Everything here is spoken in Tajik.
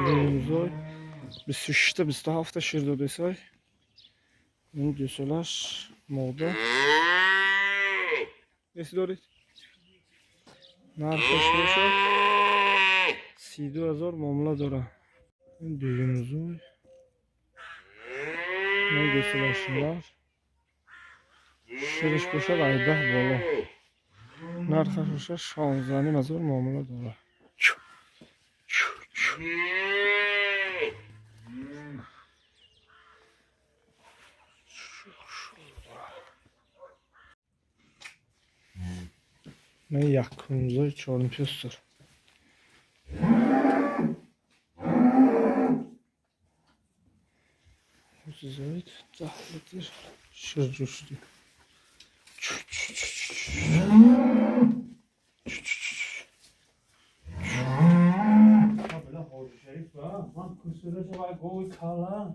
Дуюмзой 26, 27 шир додесай. Ин гӯсолаш мода. Неси доред? Нархаш бошад 32 000, муомила дора. Ин дуюмзой. Ин гӯсолаш нар. Шириш бошад 18 боло. Нархаш бошад 16,5 ҳазор, муомила дора. Чу, чу. Ман якумзои чорнипёстр. Зоид 10 литр шир ҷӯшидӣ. Чу, чу, чу, чу, чу, чу, чу. Била Ҳоҷи Шариф, ман кусураша вай гови калан.